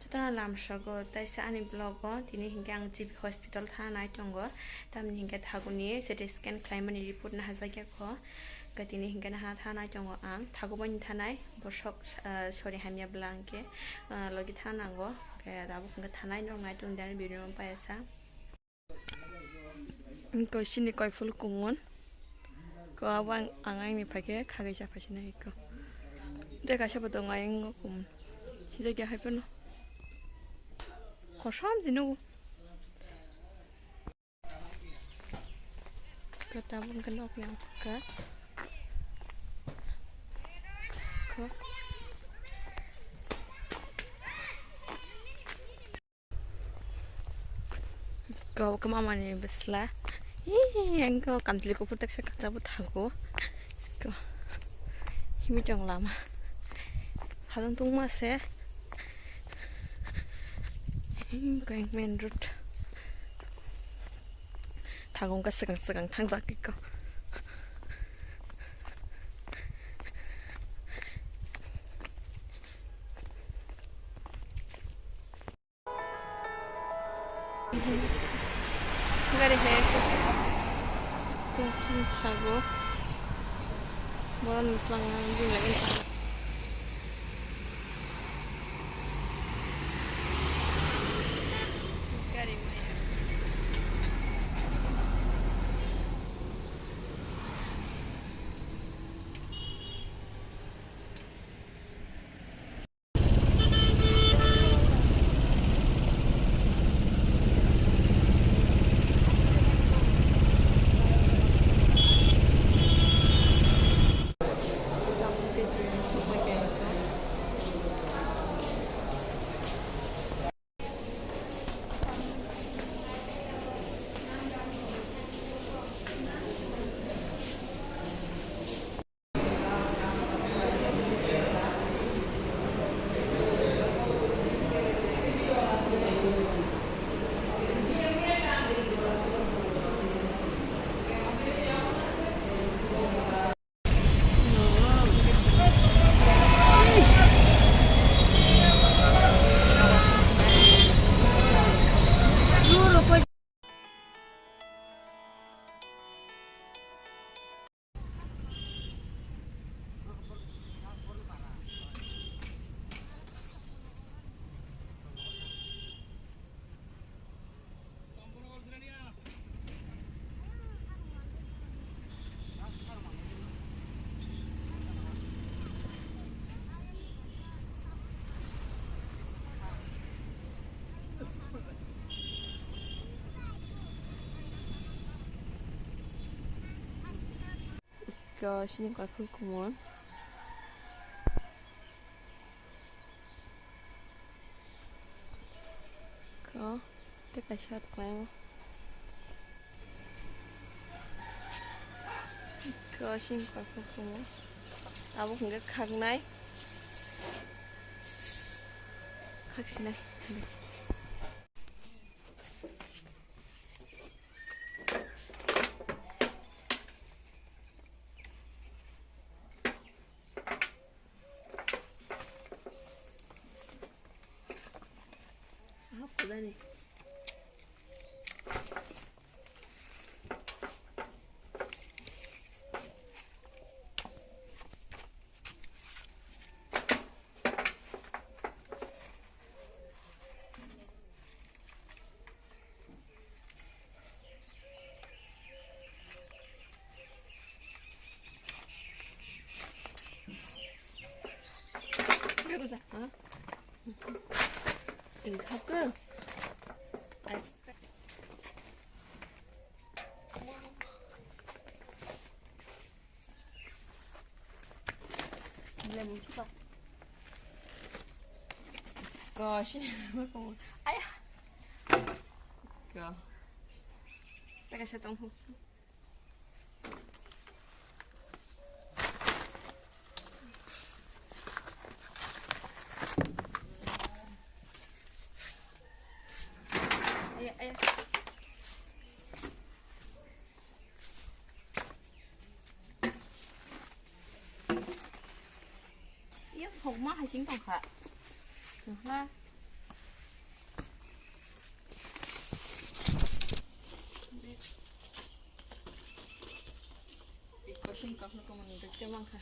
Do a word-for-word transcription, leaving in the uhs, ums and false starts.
Tana lamsogo taisa ani vlog o tini hinkhe ang G B hospital thana nai tongo, tamni hinkhe thaguni C T scan khlaimani report nahajakya kho, hwnkhe tini hinkhe naha thana nai tongo ang, thagumani thanai bosok, ah, sori hamya bwla hinkhe, ah, logi thana nango, hwnkhe tabuk hinkhe thanai norok nai tongdi ani video no payasa. Ko sini koi phul kumun. Ko abo ang, ang aini phaikhe khagwi cha phaisina iko. De kaisa bo tongo ayang kumun. Sida kya hai pano. Kosom jinu. Ko tabung ke nok yang ka. Ko. Ko, ko mama ni bwsla. Ih, ang ko kamchwlwi kuphur ta kisa kwchabo thago. Ko, himwi tong lama. Halong tongma se. Ko main road. Thago wngkha swkang swkang thangjak ko. Gari hai thago. Boron tlang jing lagi. Gari maya. Ko sini koi phul kumun. Ko tei kaisa tongo. Ko sini koi phul kumun. Abo hwnkhe khaknai. Khaksinai. Gosh. Ayah. Go. Teka siya tong. Ayah, ayah. Iya, hokma hai sing tongkha. Tongkha. Sini kokno komoni rwkhe mankha.